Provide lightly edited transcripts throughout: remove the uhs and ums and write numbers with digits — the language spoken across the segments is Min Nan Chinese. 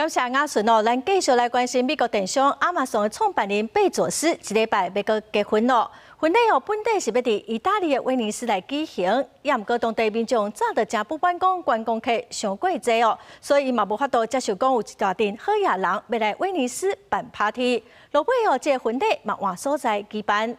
感謝雅順哦，咱繼續來關心美國電商亞馬遜的創辦人貝佐斯，這禮拜欲閣結婚囉。婚禮哦，本底是欲佇意大利的威尼斯來舉行，也毋過當地民眾早就誠不滿講觀光客傷過濟哦，所以伊嘛無法度接受講有一大陣好額人欲來威尼斯辦 party。落尾哦，這個婚禮嘛換所在舉辦。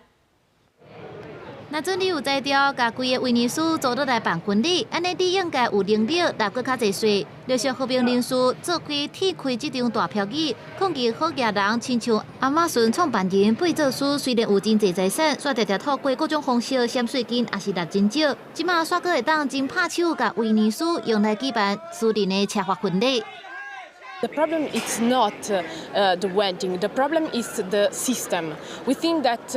若準你有才調，共規个威尼斯租落來辦婚禮，按呢你應該有能力納閣較濟稅。綠色和平人士做開踢開這張大票椅，抗議好額人親像亞馬遜創辦人貝佐斯，雖然有真濟財產，卻常常透過各種方式省稅金，也是納真少。這馬煞閣會當真拍手，共威尼斯用來舉辦私人的奢華婚禮。 The problem is not the wedding, the problem is the system. We think that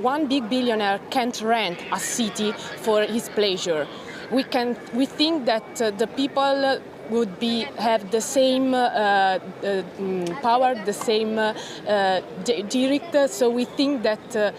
one big billionaire can't rent a city for his pleasure. We think that the people would have the same power, the same direct, so we think that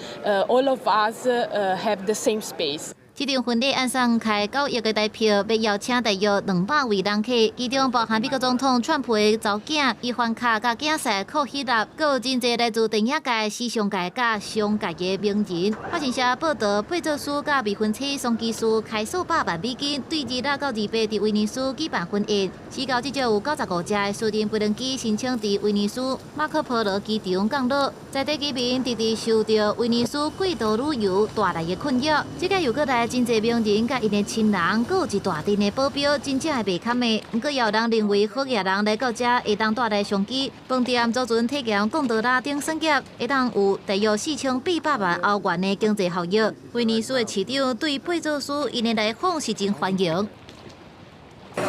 all of us have the same space. 這場婚禮按算開9億个台票，欲邀請大約200位人客，其中包含美國總統川普的查某囝伊凡卡、佮囝婿庫希納，閣有真濟來自電影界、時尚界、佮商界的名人。法新社報道，貝佐斯佮未婚妻桑基斯開數百萬美金，對26到28佇威尼斯舉辦婚宴。至今至少有95架的私人飛行機申請佇威尼斯馬可波羅機場降落，在地居民直直受著威尼斯過度旅遊帶來的困擾。這個又閣來真濟名人佮𪜶的親人，閣有一大陣的保鏢，真正會袂堪的。毋過也有人認為，好額人來到遮會當帶來商機，飯店、租船體驗、貢多拉等產業，會當有大約4800萬歐元的經濟效益。威尼斯的市長對貝佐斯𪜶的來訪是真歡迎。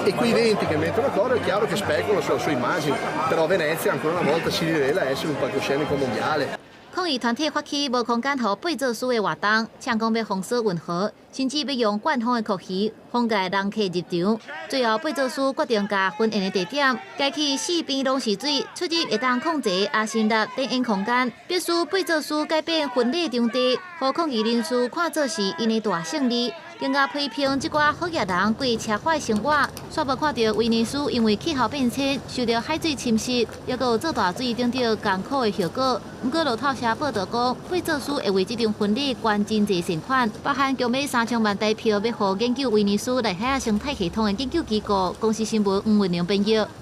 E quei 20 che mettono coro è chiaro che speculano sulla sua immagine, però Venezia ancora una volta si rivela essere un palcoscenico mondiale. 抗議團體發起無空間予貝佐斯的活動，嗆講欲封鎖運河，甚至欲用灌風的曲魚封蓋人客入場。最後，貝佐斯決定共婚宴的地點改去四邊攏是水，出入會當控制阿森納展演空間。必須貝佐斯改變婚禮場地，予抗議人士看做是𪜶的大勝利。更加批評這寡好額人過奢華生活，煞無看著威尼斯因為氣候變遷受著海水侵蝕，猶閣有做大水等等艱苦的後果。毋過路透社報道講，貝佐斯會為這場婚禮捐真濟善款，包含購買3000萬台票，欲予研究威尼斯內海仔生態系統的研究機構。公視新聞黃文玲編譯。